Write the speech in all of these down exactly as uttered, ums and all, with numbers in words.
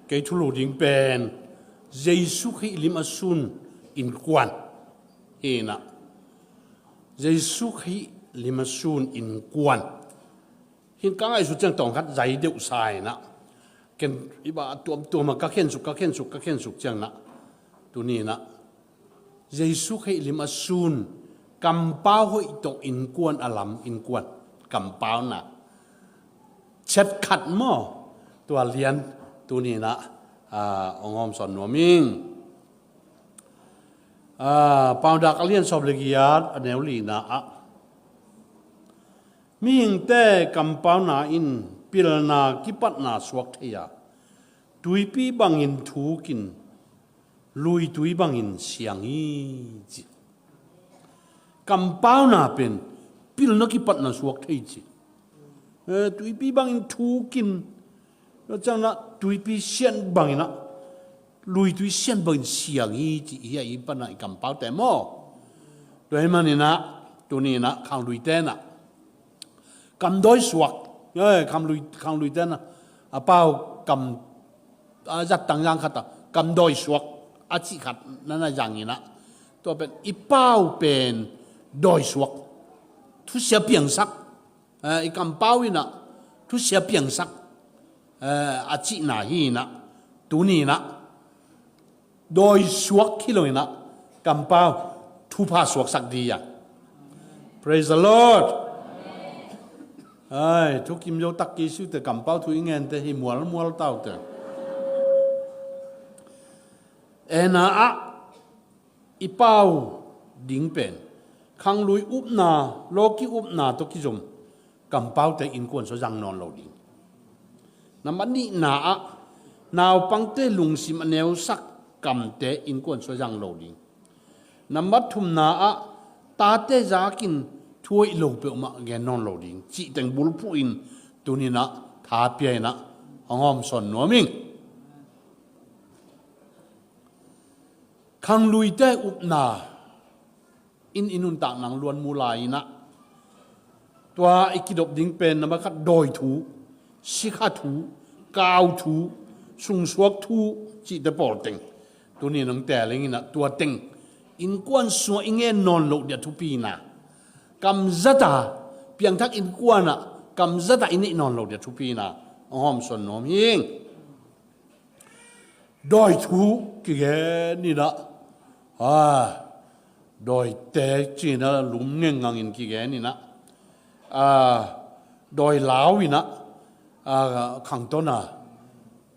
Kei thulu ding pen Jesu Khrih lim a sun innkuan hi inah, Jesu Khrih lim a sun innkuan hi in ka ngaihsut ciang tawng khat zai deuh sa inah, ken i ba tuamtuam a ka khensuk, ka khensuk, ka khensuk ciang nah, tuni inah Jesu Khrih lim a sun kampau hoih tawh innkuan a lam, innkuan kampauna chet khat maw, tua lian tuni inah, ah, hong hawmsawn nuam ing. Ah, Paunak a lian sawm le giat, a neu lina ah, mihingte kampauna in pilna kipatna suak thei a, tuipi bangin thukin, luitui bangin siang hi, ci. Kampauna pen pilna kipatna suak thei ci. Eh, tuipi bangin thukin, tua ciang nah tuipi sian bangin ah, luitui sian bangin siang hi, ci hi a, i pana i kampaute maw. Tua hi manin ah, tuni inah khangluite nah kam dawi suak, eh, khanglui, khangluite nah a pau kam, a zat tang zang khat a kam dawi suak a cih khat na na zang inah, tua pen i pau pen dawi suak, thusia piangsak, eh, i kampau inah thusia piangsak, eh, a cihna hi inah, tuni inah dawi suak hi lo inah kampau thupha suaksak ding a. Praise the Lord. Ai, thukim zo tak kei siute, kampau thu i ngente hi mualmual taute. Ena ah, i pau ding pen khanglui upna, lawki upna tawh kizom kampaute innkuan sua zang nawn lo ding. Nambat nihna ah, naupangte lungsim a neusak kamte innkuan sua zang lo ding. Nambat thumna ah, tate zakin thu hoih lo peuhmah gen nawn lo ding, cih teng bulphuh in tuni inah tha pia inah hong hawmsawn nuam ing. Khangluite upna in i nuntak nang luan mu lai inah, tua i kidop ding pen nambat khat dawi thu, sikha thu, kau thu, sungsuak thu, cihte pawl teng tuni in hong teel ing inah, tua teng innkuan sua i ngen nawn loh dia thupina, kamzata piangthak innkuan ah kamzata i neih nawn loh dia thupina hong hawmsawn nuam hi ing. Dawi thu kigen inah, ah, dawite ci inah lum ngengngangin kigen inah, ah, dawi lau inah, ah, khangtona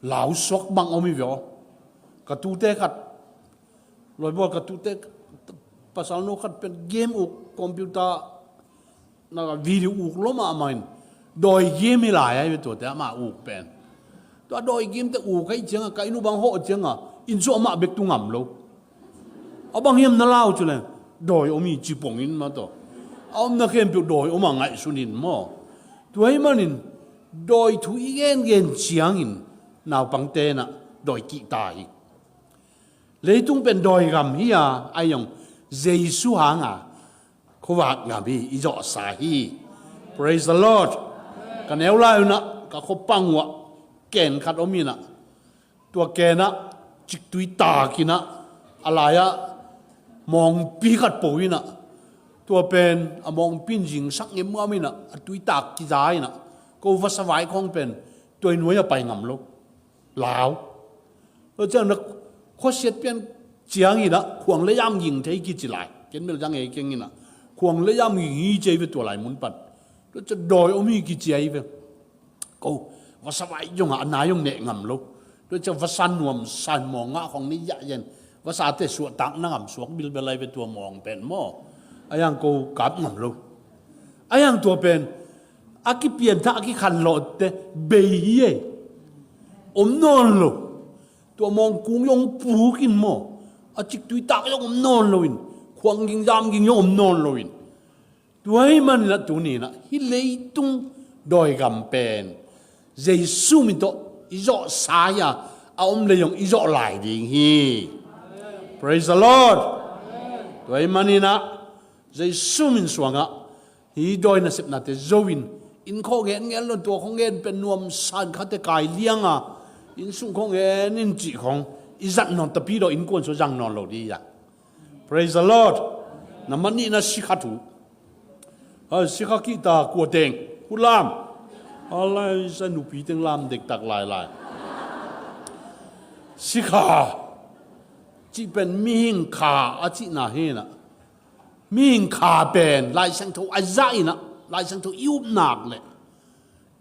lau suak bang om hi ve aw. Ka tute khat, lawibawl ka tute, pasal nu khat pen game uk, computer na video uk lo mahmah in, dawi game hi lai a hi ve tuate amah uk pen. Tua dawi game te uk ahih ciangah ka inn uh bang hawh ciangah inn sung amah bek tu ngam lo. A bang hiam na lau ci leng, dawi om hi ci pong in mah tawh. A omna khempeuh dawi om a ngaihsun in maw. Tua ahih manin dawi thu i gengen ciangin naupangte nah dawi kihta hi. Leitung pen dawi gam hi a, ahi zong Jesu hanga khuavak ngam hi, i zawhsa hi. Praise the Lord. Ka neu lai un ah ka khuapang uh ah ken khat om in ah, tua ken ah ciktui tak in ah, a lai ah mawngpi khat po in ah, tua pen a mawngpi in zingsak ngemngam in ah, a tui tak kiza in ah, ko vasavai khawng pen tua i nuai ah pai ngam lo. Lau. Tua ciang na khuasiat pian ciang in ah khuang le yam ging thei kici lai. Ken mel zang ei keng in ah khuang le yam ging hi ci ei ve tua lai mun pan. Tua ciang dawi om hi kici ei ve. Ko vasavai zong ah a nai zong neh ngam lo. Tua ciang vasa nuamsa in mawng ngah khawng nei zahzah in vasate suahtak na ngam suak bilbel lai ve tua mawng pen maw. A yang ko kap ngam lo. A yang tua pen a kipianthak a kikhanlawhte bei hi ei. Om nawn lo. Tua mawngkung zong puk in maw, a ciktui tak zong om nawn lo in, khuang ging zam ging zong om nawn lo in. Tua ahih manin ah tuni in ah hih leitung dawi gam pen Jesu min tawh i zawhsa hi a, a om lei zong i zawh lai ding hi. Praise the Lord. Tua ahih manin ah Jesu min suangah hih dawi nasepnate zo in, inn khawh ngen ngen lo in, tua khawh ngen pen nuamsa in khate kai liang a, Inn sung khong en in cih khong i zat nawn tapi daw innkuan sung zang nawn lo dih a. Praise the Lord. Na mah nihna sikha thu. Sikha kihta kua teng, kua lam? Alai sa nupi teng lam dektak lailai. Sikha cih pen mihing kha a cihna hi inah, mihing kha pen Lai Siangtho a zah inah, Lai Siangtho i upnak le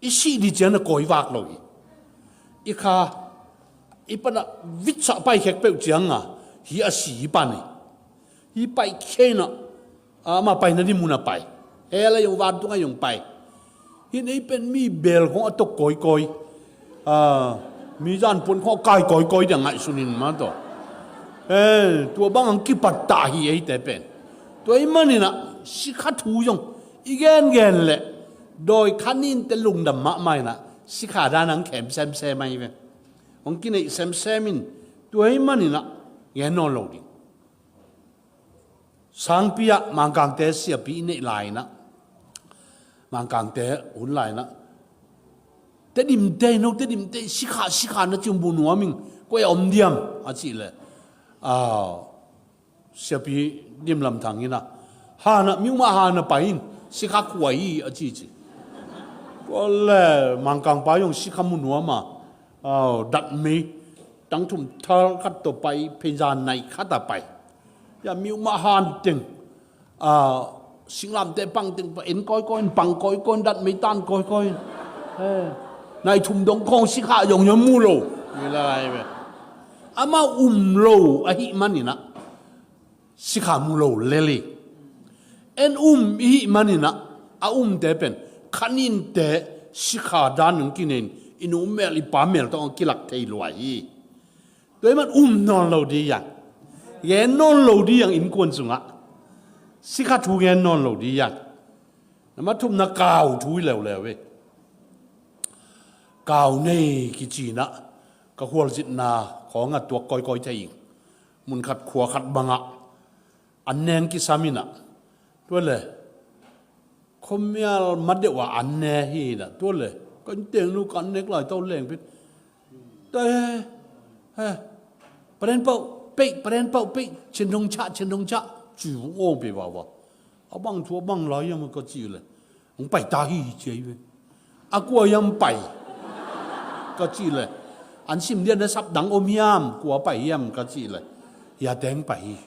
i sih dih ciang a kawivak lo hi. I kha i panah vitsah paikhek peuh cianga hi a si hi pan hi. Hi paikhe inah, ama paina dih munah pai. Hell a zong vantung a zong pai. Hi nei pen mi bel khong a tok kawikawi, mi zanpuan khong a kai kawikawi dih a ngaihsun in mah tawh. Tua bang ang kipattah hi eite pen. Tua i maninah sikha thu zong i gengen leh dawi kha ninte lungdam mahmah inah sikha dan ang khem semsem ahi ve. Hong kineih semsem in tua i maninah gen nawn lo ding. Sangpi ah Mangkangte siapi i neih lai inah, Mangkangte hun lai inah, Tedimte in, no Tedimte sikha sikha na ci hong bu nuam ing, koi a om diam a cih leh, siapi Dim Lam Thang inah, hanah miumah hanah pai in, sikha khua hi a ci ci. Tua le Mangkangpa zong sikha mu nuam a, datmei tangthum thal khat tawh pai, pheizan nai khat a pai. Ya miumah han teng, singlamte pang teng pa en kawikawi in, pang kawikawi in, datmei tan kawikawi in. Nai thum dong khong sikha zong zong mu lo. Amah um lo ahih maninah sikha mu lo lel hi. En um ihih maninah a umte pen kha ninte sikha dan hong kineih in, i nu mel i pa mel tawh a kilak thei lua hi. Tua i man um nawn lo dih yang, gen nawn lo dih yang innkuan sungah sikha thu gen nawn lo dih yang. Na mah thumna kau thu hi leuleu hi. Kau nei kici inah ka khualzinna khawngah tuak kawikawi thei ing. Munkhat khuakhat bangah an neng kisam inah, tua le khuamial ma deuh ah an ne hi inah, tua le ka innteng nu ka an nek lai tau leng pit. Tua he, he, paden pauh peih, paden pauh peih, chendong chah, chendong chah, ci vung awng pei vava. A bang thu a bang lai hiam ka cih le, hong pai ta hi ci ahi ve. A kua hiam pai ka cih le, an sim lian a sap dang om hiam, kua pai hiam ka cih le, hia teng pai hi.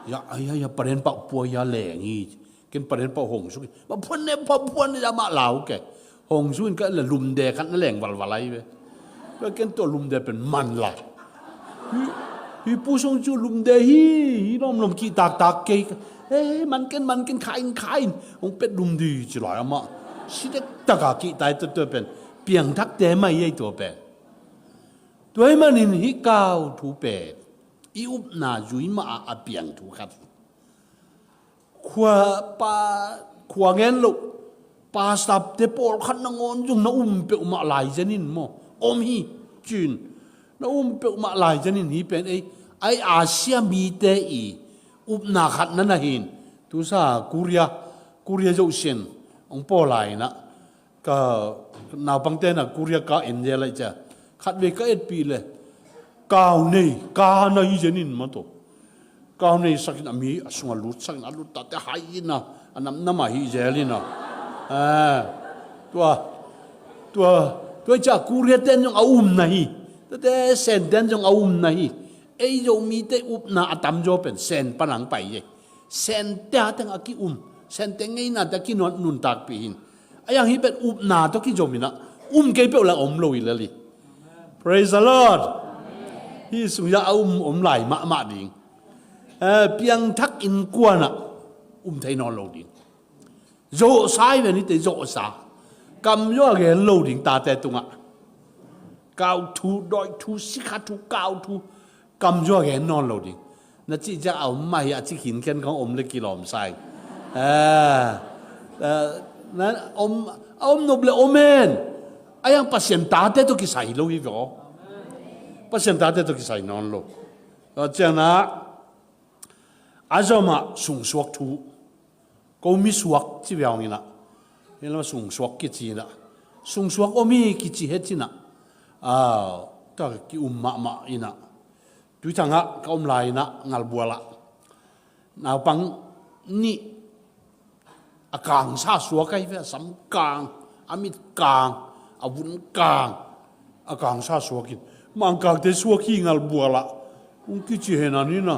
Ya, ya, ya, paden pauh pua ya leng hi. Ken paden pauh hong suk in, ma phuan ne, pa phuan ne, amah lau ke. Hong suk in ka le lumde khat na leng valval ahi ve. Ka ken tua lumde pen man lai. Hi, hi pu sung cu lumde hi, hi lawmlawm kihtaktak kei. He, he, man ken, man ken, kha in, kha in. Hong pet lum dih ci lai amah. Si dektak a kihtai tua tua pen piangthakte mai ei tua pen. Tua hi manin hih kau thu pen i upna zui mah a a piang thu khat. Khua pa, khua ngen loh pastorte pawlkhat nangawn zong na um peuhmah lai zen in maw? Om hi cin. Na um peuhmah lai zen in hi pen ei, ai Asia mite i upna khat na na hin. Tusa Korea, Korea zoh sin hong pawl lai inah, ka naupangte na Korea ka en zel lai cia. Khatvei ka etpih le kau nei, ka na hi zen in mah tawh. Kau nei sakin a mi a sungah lut sakin a lut tate hai inah, a namnam ah hi zel inah. Tua, tua, tua i cia Korea ten zong a um na hi. Tate Sen ten zong a um na hi. Ei Zomite upna a tamzaw pen Sen pan ang pai hi. Sente a teng a ki-um, Sente ngeinate a kinuntakpih hin. A yang hi pen upna tawh kizom inah, um kei peuh la om lo hi lel hi. Praise the Lord. Hi sung ya a um om lai mahmah ding. Piangthak innkuanah um thei nawn lo ding. Zawhsa hi ven hite, zawhsa. Kamzaw a gen lo ding tate tungah. Kau thu, dawih thu, sikha thu, kau thu. Kamzaw a gen nawn lo ding. Na cih ciang a om mah hi a, ci khinkhen khong om le kilawm sa ing. A om nop le om hen. A yang Pasian tate tawh kisai lo hi ve aw. Pasian tate tawh kisai nawn lo. Ciangna a zomah sungsuak thu. Ko mi suak ci viau inah, hi lam sungsuak kici inah, sungsuak om hi kici het inah, Tua ki um mahmah inah, Tuithangah ka om lai inah, Ngalbualah naupang nih a kangsa suak ahi ve, a sam kang, a mit kang, a vun kang, a kangsa suak in, Mangkangte suak hi Ngalbualah, hong kici hen a ni na.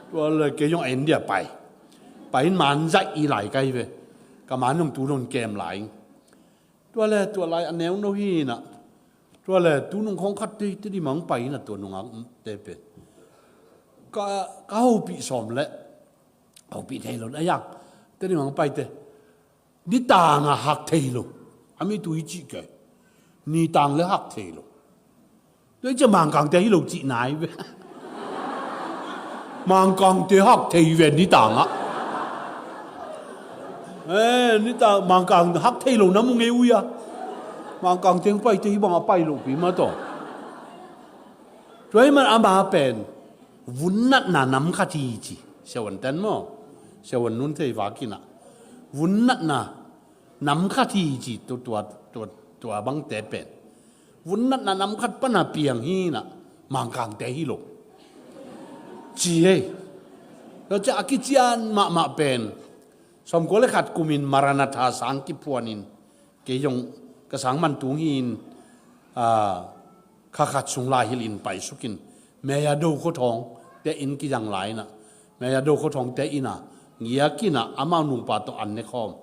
Tua le kei zong a India pai, pai in man zaih i lai ka hi ve. Ka man zong tu dong kem lai. Tua le tua lai a neu no hi inah. Tua le tu nung khawng khat te, Tedim ah pai inah, tua nungak te pen ka, ka hopih sawm le, hopih thei lo a yang, Tedim ah paite. Nitang a hak thei lo. A mi tu i cih kei. Nitang le hak thei lo. Tua i cia Mangkangte hi lo cih nai ve. Mangkangte hak thei ve nitang ah. Eh, nitang Mangkang hak thei lo na mu ngei ui a. Mangkangte hong paite hi bang a pai lo pi ma tawh. Tua hi man ama pen vun natna nam khat hi ci. Siavuan ten maw, siavuan nun thei vak inah, vun natna nam khat hi ci. Tua, tua, tua, tua bangte pen vun natna nam khat pana piang hi inah, Mangkangte hi lo ci ei. Tua cia a kician mahmah pen sawmkua le khat kumin Maranatha sang kiphuanin, kei zong ka sang man tung hi in, ah, kha khat sung lai hilhin paisukin, Meya Do Khua Thawng te inn kizang lai inah, Meya Do Khua Thawng te inn ah ngiak inah, amau nungpa tawh an ne khawm.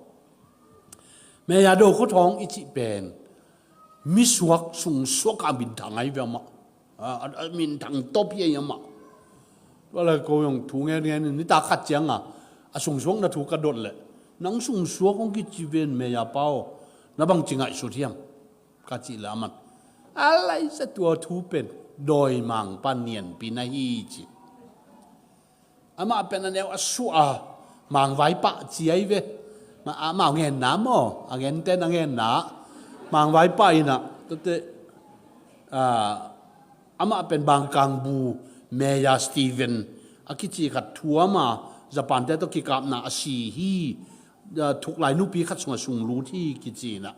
Meya Do Khua Thawng i cih pen misuak sungsuak a minthang ahi ve amah. A, a, a minthang tawp hi ahi amah. Tua le ko zong thu ngen ngen in, nitak khat ciang a, a sungsuakna thu ka dot leh, nang sungsuak hong kici ven Meya pa aw, na bangci ngaihsut hiam, ka cih leh aman, a laisa tua thu pen dawimangpa nianpi na hi ci. Amah pen a neu a suah a, mangvaipa ci ahi ve. Ma, amau ngenna maw, a ngenten a ngenna, mangvaipa inah, tuate, ah, amah pen Bangkangbu Meya Stephen a kici khat thuam a, Japan te tawh kikapna a si hi. Ah, thuklai nupi khat sungah sunglut hi kici inah.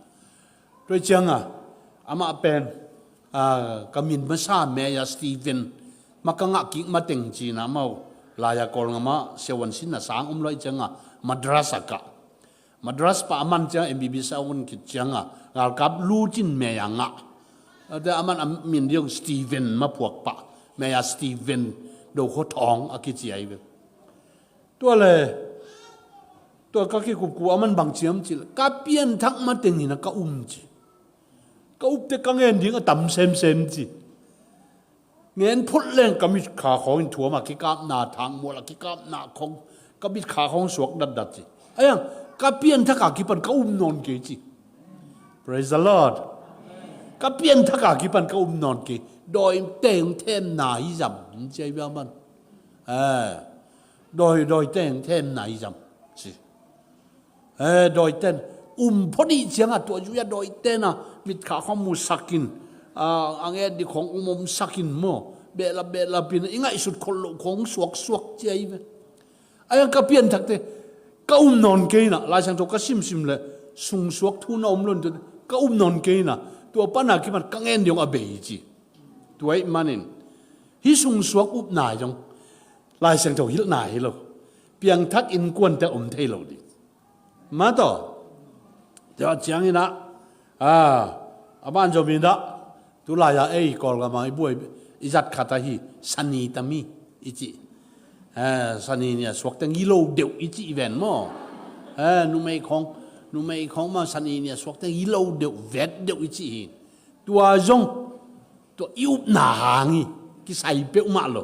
Tua ciang a, amah pen, ah, ka min masa Meya Stephen ma ka ngah kik mateng ci inah, amau lai a Kawlgam ah siavuan sinna sang om lo ahih ciang a, Madras ah kah. Madras pah a man ciang a, M B B S a on khit ciang a, galkap lut in Meya ngah. Tua aman a min ding Stephen ma phuak pah, Meya Stephen Do Khua Thawng a kici ahi ve. Tua le, tua ka kikupkup a man bang ciam cih leh, ka pianthak mateng inah ka um ci. Ka upte ka ngen ding a tam semsem ci. Ngen phot leng ka mitkha khawng in thuam a kikapna, thangmual a kikapna khawng, ka mitkha khawng suak datdat ci. Ahi zong ka pianthak a kipan ka um nawn kei ci. Praise the Lord. Ka pianthak a kipan ka um nawn kei. Dawi teng themna hi zam ci ahi ve amah. Eh, dawi, dawi teng themna hi zam ci. Eh, dawiten um phot ih ciang a, tua zui a dawiten a mitkha khawng musak in, ah, a nget ding khawng um omsak in maw, behlap behlap in, i ngaihsut khol loh khawng suaksuak ci ahi ve. Ahi zong ka pianthakte ka um nawn kei inah, Lai Siangtho ka simsim leh sungsuak thu na om lo in, tua ka um nawn kei inah, tua pan a kipan ka ngen ding a bei ci. Tua ahih manin hih sungsuak upna zong Lai Siangtho hilhna hi lo. Piangthak innkuante om thei lo ding. Mah tawh, tua ciang inah, ah, a banzom inah, tulai a ei Kawlgam ah i buai, i zat khat ahi, Sani tami i cih. Eh, Sani ni a suak teng gilo deuh i cih i ven maw. Eh, numei khawng, numei khawng mah Sani ni a suak teng gilo deuh, vet deuh i cih hi. Tua zong tua i upna hang hi, kisai peuhmah lo.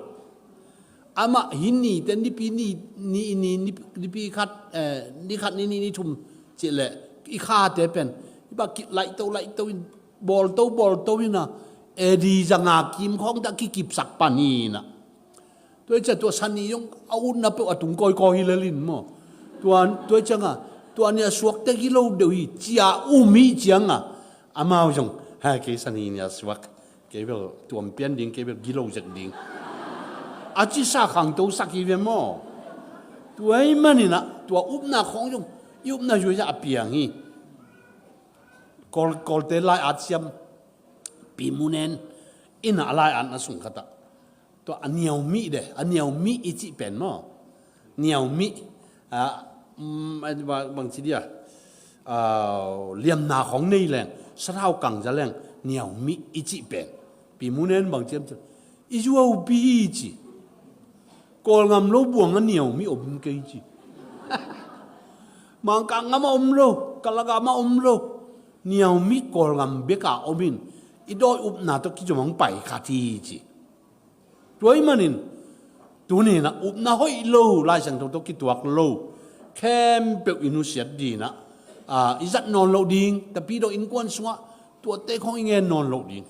Amah hih nite, nipi ni, ni, ni, ni, nipi khat, eh, ni khat, ni nih, ni thum cih leh i khate pen i bak kik laihto laihto in, bawlto bawlto inah, eh, di zanga kim khawng tah kikipsak pan hi inah. Tua hi ciah tua Sani zong a utna peuh a tung kawikawi hi lel in maw. Tua, tua hi ciang a, tua ni a suakte gilo deuh hi ci a um ih ciang a, amau zong, ha, kei Sani ni a suak, kei bel tuam pian ding, kei bel gilo zek ding, a cisa khangtosak hi ve maw. Tua ahih manin ah, tua upna khawng zong i upna zui-ah a piang hi. Kawl, Kawlte lai-at siam, Pi Mu Nen in a lai-atna sung khatah tua a niaumih de, a niaumih i cih pen maw? Niaumih, a, mm, bangci dia, a, liamna khawng nei leng, sathau kangza leng, niaumih i cih pen. Pi Mu Nen bang ciam ciam, i zuaupi hi ci. Kawlngam lo buang a niaumih om kei ci. Mangkang ngam a om lo, Kalagam a om lo. Niaumih Kawlngam beka om in, i dawi upna tawh kizom hong pai khat hi ci. Tua ahih manin, tuninah upna hoih lo, Lai Siangtho tawh kituak lo, khempeuh i nusiat dinah, a, i zat nawn loh ding, Tapidaw innkuan sungah tuate khawng i ngen nawn loh ding.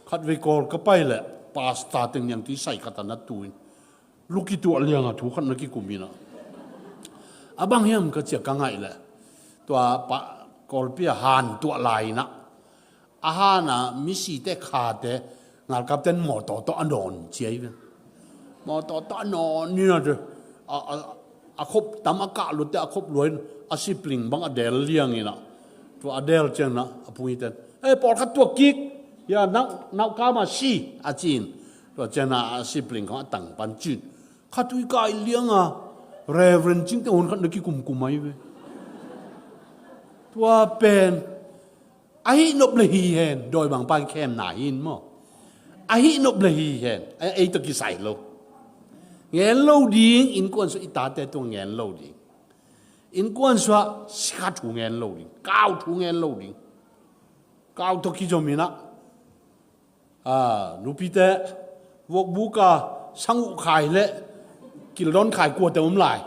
Khatvei Kawl ka pai leh, pastor teng niangtui sai khat a na tu in, lu kituah lianga thu khat na kikum inah. A bang hiam ka ciah ka ngaih leh, tua pa, Kawlpi a han tuah lai inah, a hana misite khate, ngalkapten mawtaw tawh a nawn ciai ve. Mawtaw tawh a nawn ninah te, a, a, a khop tam a kah lote a khop lua in, a sibling bang a del liang inah. Tua a del cianah a pungiten, "Eh, pawlkhat tuak kik, ya, nau, nau kama si," a ci in. Tua cianah a sibling khawng a tang pan cin. Khatui kai lianga Reverend Cingte hun khat na kikumkum ahi ve. Tua pen, a hih nop le hi hen, dawi bang pan khemna hi in maw? A hih nop le hi hen, a, ei tawh kisai lo. Ngen lo ding, innkuan suah i tate tua ngen lo ding. Innkuan suah sikha thu ngen lo ding, kau thu ngen lo ding. Kau tawh kizom inah, a, nupite, vokbuka sang uh khai le kildawn khai kuate om lai?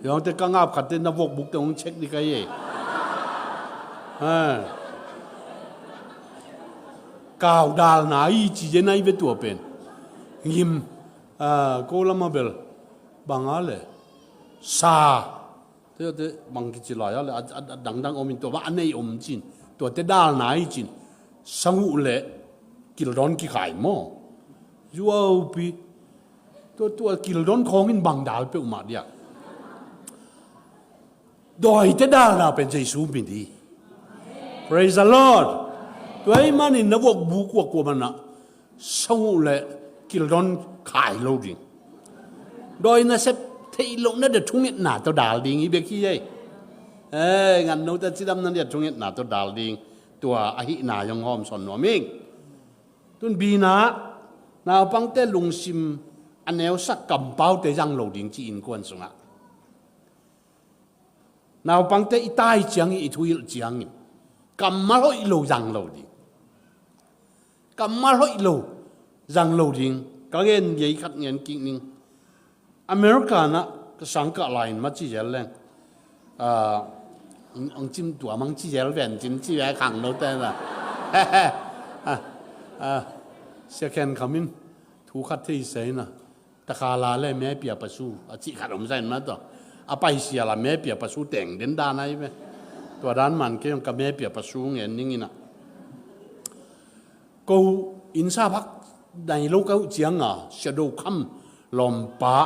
Yawngte ka ngap khatte na vokbukte hong check dih ka hi ei. A, kau dalna i ci zen ahi ve tua pen. Ngim, a, ko lama bel banga le sa. Tuate bang kici lai a le, a, a, a dangdang om in tua bang a nei om cin. Tuate dalna i cin. Sang uh le kildawn kikhai maw? Zuaupi. Tua, tua kildawn khawng in bang dal peuhmah dia. Dawite dalna pen Jesu min hi. Praise the Lord. Tua ahih manin na vokbuk kuakua manah sang uh le kildawn khai lo ding. Dawi nasep theih lohna dia thungetna tawh dal ding hi bek hi ei. Eh, ngan note cidamna dia thungetna tawh dal ding. Tua ahihna zong hawmsawn nuam ing. Tun binah naupangte lungsim a neusak kampaute zang lo ding ci innkuan sungah. Naupangte i tai ciangin, i thuhilh ciangin kammal hoih lo zang lo ding. Kammal hoih lo zang lo ding. Ka gen gei khat ngen kik ning. America na ka sangkah lai-in ma ci zel leng, a, ang, ang cim tua mang ci zel ven cin ci ve khang note na. A, a, second coming thu khat thei sei na. Takhala le mepia pasu a cih khat om sa in mah tawh. A paisia la mepia pasu teng den dan ahi ve. Tua dan man kei hong ka mepia pasu ngen ning inah. Ko innsap hak nai lo ka uh cianga Shadow Kham lawmpa,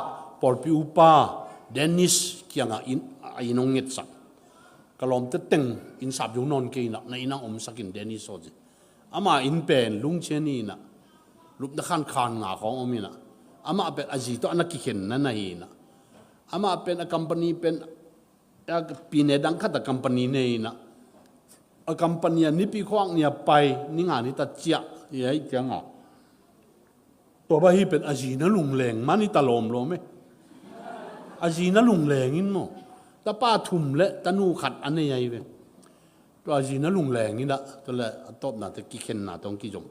pawlpi upa Dennis kiangah in, a inn hong ngetsak. Ka lawmte teng innsap zo nawn kei inah, na inn ah omsak in Dennis aw ci. Ama inn pen lungcian hi inah, lupna khan khan nga khawng om inah. Amah pen a zi tawh a na kikhenna na hi inah. Amah pen a company pen, a pine dang khat a company nei inah. A company a nipi khuak ni a pai, ni nga ni ta ciah hi ahi cianga. Tua bang hi pen a zi na lungleng man hi ta lawmlawm e. A zi na lungleng in maw? Tapa thum le tanu khat a nei ahi ve. Tua a zi na lungleng inah, tua le a tawpna te kikhenna tawh kizom.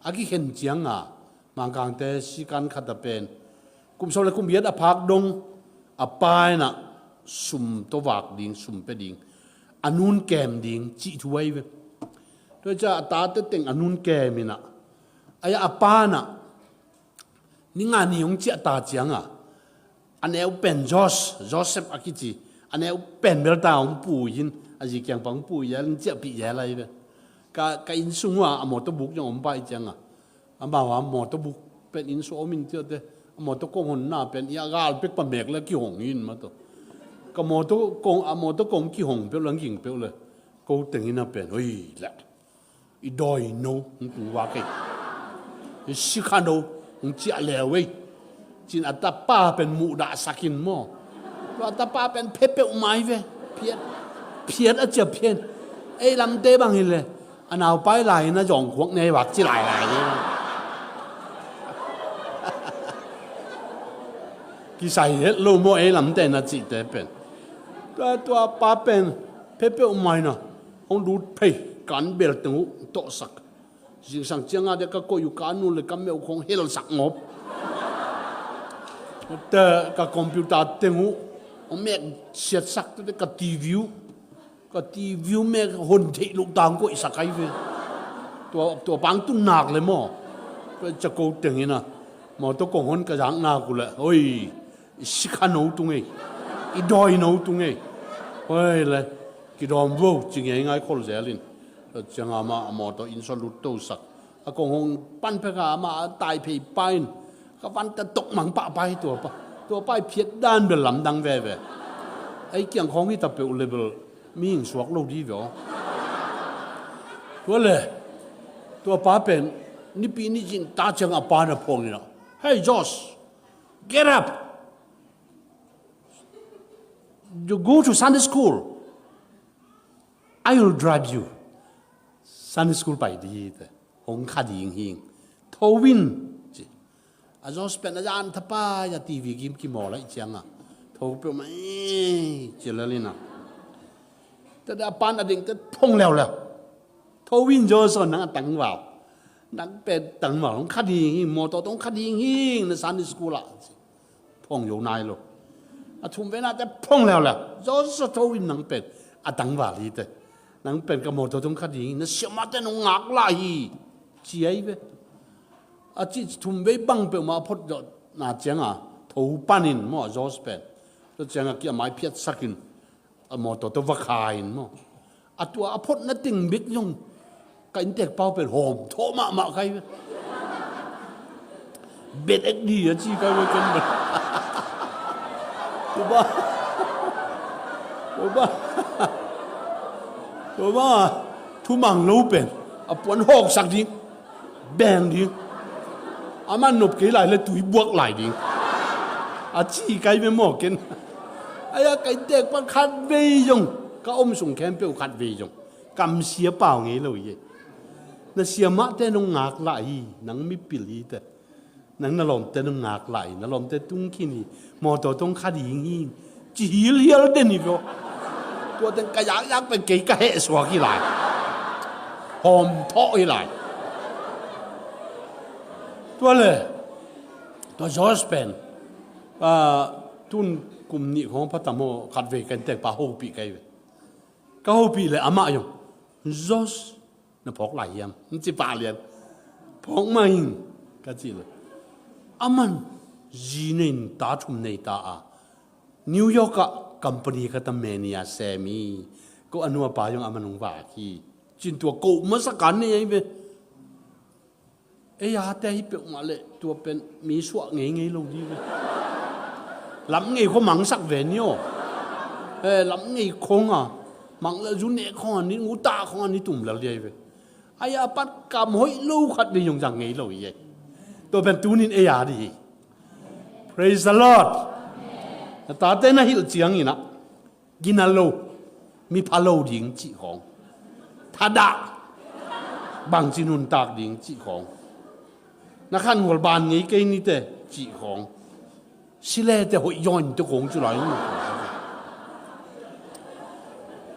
A kikhen cianga, Mangkangte sikan khat a pen kum sawm le kum giat a phak dong, a pa inah sum tawh vak ding, sum pia ding, a nun kem ding cih thu ahi ve. Tua ciah a tate teng a nun kem inah, a, a pa inah ni nga ni hong ciah ta cianga, a neu pen Jos, Joseph a kici, a neu pen bel ta hong pui in, a zi kiang pan hong pui zel in, ciahpih zel ahi ve. Ka, ka inn sung uh a, a mawtaw buk zong om pah hi cianga, amau a mawtaw buk pen inn sung om in ciahte, a mawtaw kong honna pen i a gal pek pa mek le kihong in mah tawh. Ka mawtaw kong, a mawtaw kong kihong peuh le, ging peuh le, ko teng inah pen, hoi leh. I dawi no hong tung vak ei. I sikha no hong ciah leu ei. Cin a tapa pen muhdahsak in maw. Tua a tapa pen phe peuhmah hi ve. Phiat, phiat a ciah phiat. Ei lamte bang hi le a naupai lai in a zawngkhuak nei vak ci lailai hi. Kisai het lo maw ei lamte na cihte pen. Tua, tua pa pen phe peuhmah in a hong lut phei kan bel teng uh tawhsak. Zingsang cianga de ka koih uh ka nu le ka meuh khong helsak ngop. Te ka computer teng uh hong mek siatsak te ka T V uh. Ka T V uh mek hon theih loh tang koihsak ai ve. Tua, tua pang tun nak le maw. Tua cako teng in a mawtaw kong hon ka zak nak uh le. Oi, i sikha no tung ei. I dawi no tung ei. Oi le, kidawm vo ci ngeingai khol zel in. Tua cianga mah a mawtaw inn sua lut tosak. A kong hong pan pek a amah a tai phei pa in ka vante tok mang pah pai tua pa. Tua pa i phiat dan bel lamdang veve. Ei kiang khawng hi ta peuh le bel mihing suak lo di ve aw. Tua le, tua pa pen nipi ni zin ta ciang a pa na phawng in a, "Hey Josh, get up. You go to Sunday school. I will drive you." Sunday school pai di te. Hong kha ding hing. Tho in ci. A Josh pen a zan thapai a T V kim kimawl a i cianga tho peuhmah ei ci lel in a. Tua a pan a ding te phong leuleu. Tho in Josh aw, nang a tangval. Nang pen tangval hong kha ding hing, mawtaw tawh hong kha ding hing na Sunday school ah. Phong zo nai lo. A thumveina te phong leuleu. Josh aw, tho in, nang pen a tangval hi te. Nang pen ka mawtaw tawh hong kha ding hing, na siamahte nong ngak lah hi. Ci ai ve. A cih thumvei bang peuhmah a phot zawhna cianga tho panin maw a Josh pen. Tua cianga ki a mai phiatsak in a mawtaw tawh va kha in maw. A tua a photna teng bek zong ka inntek pau pen hawm thawh mahmah kai ve. Bet ek di a ci kai ve ken bek. Tua ba, tua ba, tua ba, thumang lo pen a puan hawksak ding. Beng ding. Amah nop kei lai le tui buak lai ding. A ci kai ve maw ken. Ai a ka inntek pan khat vei zong ka om sung khempeuh khat vei zong kamsia pau ngei lo hi. Na siamahte nong ngak lah hi, nang mipil hi te. Nang na lawmte nong ngak lah hi, na lawmte tung khin hi, mawtaw tawh hong kha ding hi. Ci hilhial den hi ve aw. Tua teng ka yakyak pen kei ka hehsuak hi lai. Hawm thawh hi lai. Tua le, tua Josh pen, ah, tun kum nih khawng pha tam aw, khat vei ka inntek pa hopih kai ve. Ka hopih le amah zong, Josh, na phawk lai hiam? Ci pah lian. Phawk mah ing, ka cih le. Aman zi nei in ta thum nei ta a, New York ah company khat a manager sem hi. Ko a nu a pa zong aman hong vak hi. Cin tua ko masa kan nei ai ve. Ei a te hi peuhmah le tua pen mi suah ngeingei lo di ve. Lam ngei khua mangsak ve ni aw. Eh, lam ngei khong a mang le zu ne khong a ni, ngu ta khong a ni tum lal di ai ve. Ai a pat kam hoih lo khat ve zong zang ngei lo hi ai. Tua pen tunin ei a di hi. Praise the Lord. Na tate na hilh ciangin ah gina lo, mi pha lo ding cih khawng, thadah, bangci nuntak ding cih khawng, na khan ngol ban ngei kei nite cih khawng, silete hoih yawn te khawng cu lai.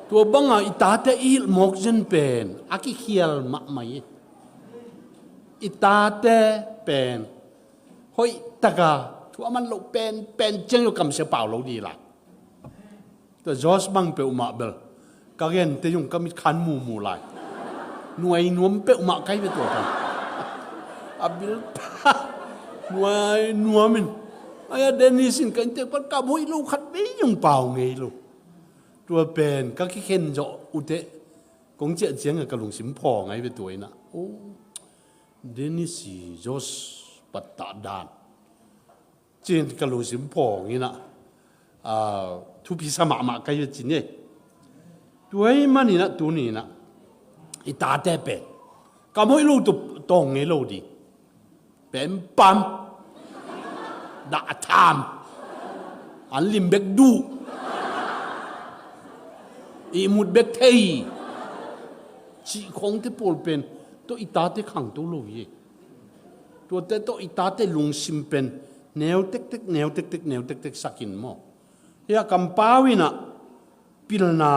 Tua banga i tate i hilh mawk zen pen a kikhial mahmah hi. I tate pen hoih taka thu a man loh pen pen ciang yo kamsia pau lo di lai. Tua Josh bang peuhmah bel ka gente zong ka mit khan mumu lai. Nuai nuam peuhmah kai ve tua pan. A bil pa nuai nuam in. Ai a Dennis in ka inntek pan kam hoih lo khat vei zong pau ngei lo. Tua pen ka kikhen zawh uteh kong ciah ciang a ka lungsim phaw ngai ve tua inah. Oh, Dennis i Josh pattah dan. Cin ka lungsim phawng inah, ah, thupi sa mahmah ka hi a cin ei. Tua ahih maninah tuni inah i tate pen Kam hoih lo tawh tawng ngei lo ding. Pempam. Dah a tham. An lim bek duh. Ihmut bek thei. Cih khawngte pawl pen tawh i tate khangto lo hi. Tuate tawh i tate lungsim pen neu tektek, neu tektek, neu tektek sakin maw. Hia kampau in ah pilna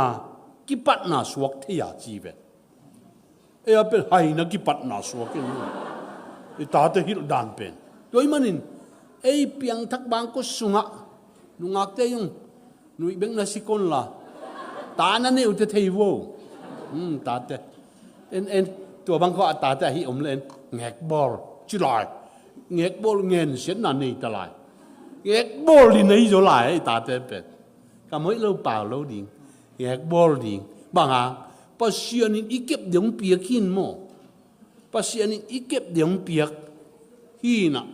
kipatna suak thei a ci ve. Ei a pen haina kipatna suak in maw. I tate hilh dan pen. Tua ahih manin ei piangthak bangkua sungah nungakte zong nuih bek na si kon la. Ta na neih uh te thei vo. Hmm, tate. En, en, tua bangkua a tate ahi om le en. Ngekbawl ci lai. Ngekbawl ngensiatna nei ta lai. Ngekbawl ding nei zaw lai, ei tate pen. Kam hoih lo pau lo ding. Ngekbawl ding. Bang hang, Pasian in i kep ding hong piak hi in maw. Pasian in i kep ding hong piak hi in ah.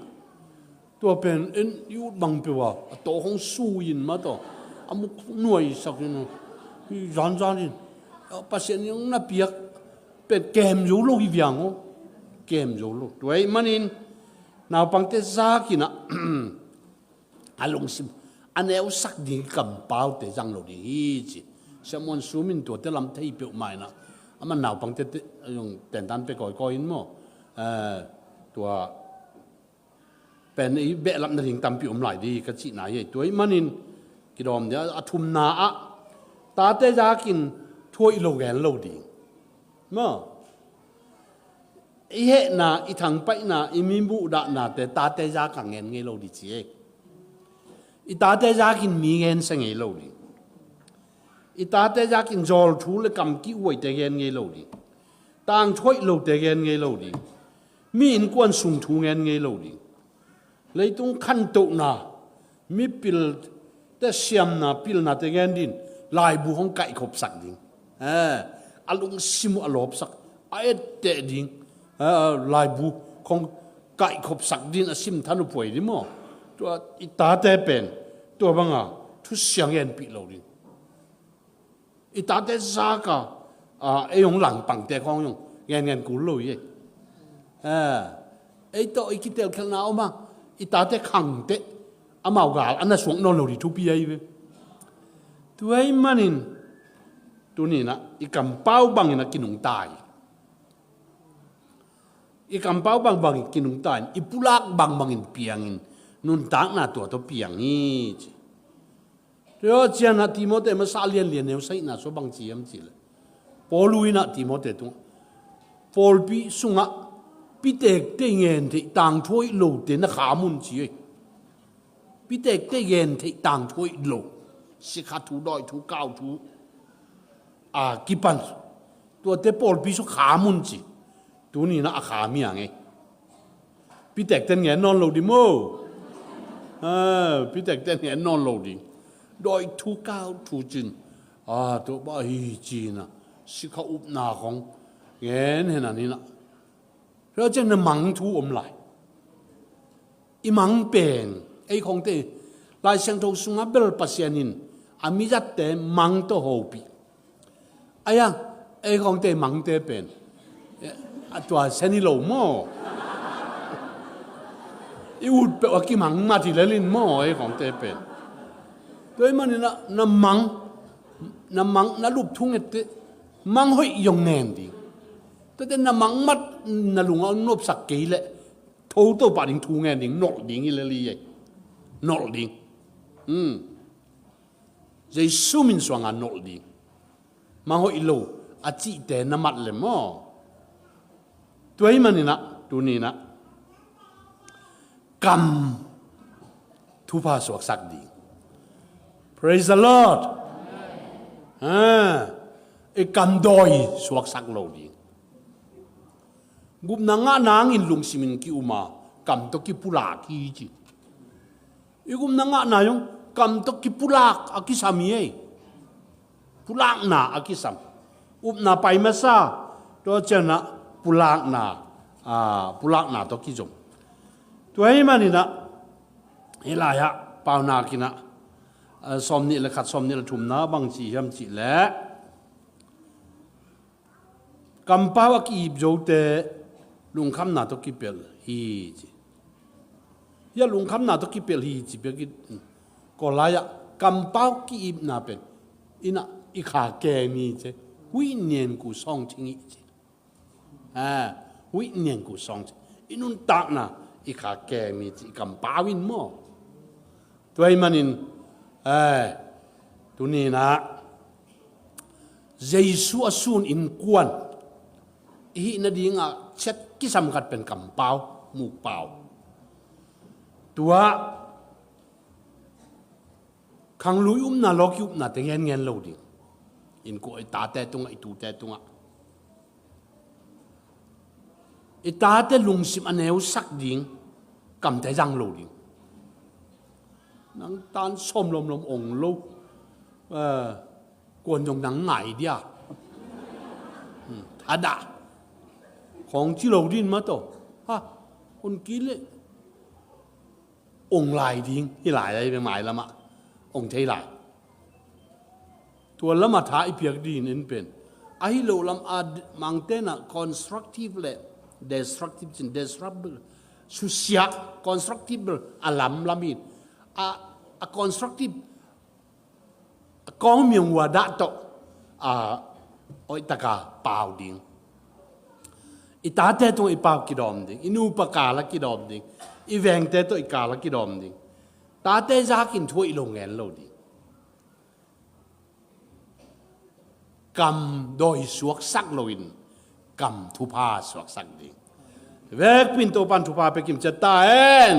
Tua pen en i ut bang peuh a, a tawh hong su in mah tawh, a muk nuaisak in, hi zanzan in. Pasian in hong na piak pen kem zo lo hi viang aw. Kem zo lo. Tua ahih manin naupangte zak in ah a lungsim a neusak ding kampaute zang lo ding hi ci. Siamuan Sum in tuate lam thei peuhmah in ah, aman naupangte te, zong tentan pe kawikawi in maw. Eh, tua pen i behlap nading tampi om lai ding ka cihna hi. Tua ahih manin kidawm ding a, a thumna ah tate zakin thu hoih lo gen lo ding. Maw. I hehna, i thangpaihna, i mi muhdahnate tate zak a ngen ngei lo ding ci ei. I tate zakin mi ngensia ngei lo ding. I tate zakin zawlthu le kam kihuaite gen ngei lo ding. Tangthu hoih lote gen ngei lo ding. Mi innkuan sung thu ngen ngei lo ding. Leitung khantohna, mipilte siamna, pilnate gen ding, laibu hong kaihkhopsak ding. Eh, a lungsim uh a lawpsak, a etteh ding, eh, laibu hong kaihkhopsak ding, a simthan uh puai ding maw. Tua i tate pen tua banga thusia ngenpih lo ding. I tate zaka, ah, ei hong langpangte khawng hong ngen ngen kul lo hi. Eh, ei tawh i kitelkhelna om a, i tate khangte amau gal a na suak nawn lo ding thupi ahi ve. Tua ahih manin tuni in ah i kampau bangin a kinungta hi. I kampau bangbangin kinungta in, i pulak bangbangin piangin, nuntakna tua tawh piang hi ci. Tua ciangin ah Timote masa lianlian neu sagihna sua bang ci hiam cih leh, Paul in ah Timote tungah, pawlpi sungah pitekte ngen theih tangthu hoih lote na kham un ci hi. Pitekte ngen theih tangthu hoih lo, sikha thu, dawih thu, kau thu a kipan tuate pawlpi sung kham un ci. Tuni in ah a kham hi a ngei. Pitekte ngen nawn lo ding maw. Ah, pitekte ngen nawn lo ding. Dawih thu, kau thu cin, ah, tua bang hi cin ah, sikha upna khawng ngen hen a ni in ah. Tua ciang na mang thu om lai. I mang pen ei khawngte, Lai Siangtho sungah bel Pasian in a mizatte mang tawh hopih. Aia, ei khawngte mangte pen, eh, a tua sen hi lo maw. I ut peuh a kimang mat hi lel in maw, ei khawngte pen. Tua ahih manin ah na mang, na mang, na lup thu ngette, mang hoih zong ngen ding. Tuate na mang mat na lungah nopsak kei leh, tho Topa ding thu ngen ding, nolh ding hi lel hi ei. Nolh ding. Hmm. Jesu min suanga nolh ding. Mang hoih lo a cihte na mat leh maw. Tua ahih manin ah, tuni in ah kam thupha suaksak ding. Praise the Lord. Ah, i kam dawi suaksak lo ding. Gupna ngahna hangin lungsimin ki-um a, kam tawh kipulak hi ci. I gupna ngahna zong kam tawh kipulak a kisam hi ei. Pulakna a kisam. Upna pai masa, tua ciangin ah pulakna, ah, pulakna tawh kizom. Tua ahih manin ah hih lai-ah Paunak in ah, ah, sawmnih le khat, sawmnih le thumna bang ci hiam cih leh, Kampau a ki-ip zote lungkhamna tawh kipelh hi ci. Hia lungkhamna tawh kipelh hi ci piak i, Kawlai ah kampau ki-ipna pen, inn ah i kha kem hi ci. Huih nian ku sawng thing hi ci. A, huih nian ku sawng thing. I nuntakna i kha kem hi ci, i kampau in maw. Tua ahih manin, eh, tuni-in ah Jesu a sun innkuan i hih nadingah ciat kisam khat pen kampau, mukpau. Tua khanglui upna, lawki upnate ngenngen lo ding. Innkuan, i tate tungah, i tute tungah. I tate lungsim a neusak ding, kamte zang lo ding. Nang tan sawm lomlom ong lo. Eh, kuan zong nang ngai dia. Hmm, thadah. Khawng ci lo din mah tawh. Ha, hun kile. Ong lai ding, hi lai lai, mai lamah ong thei lai. Tua lamah tha i piak ding in pen, ahi lo lam a d-, Mangte in ah constructive le destructive cin, disruptive, susia, constructive a lamlam in, a, a constructive a kawng miang ua dah tawh, a, hoihtaka pau ding. I tate tungah i pau kidawm ding, i nupa kal ah kidawm ding, i vengte tawh i kal ah kidawm ding. Tate zakin thu hoih lo ngen lo ding. Kam dawi suaksak loin kam thupha suaksak ding. Vekpi in Topa'n thupha pia kim ciat ta hen.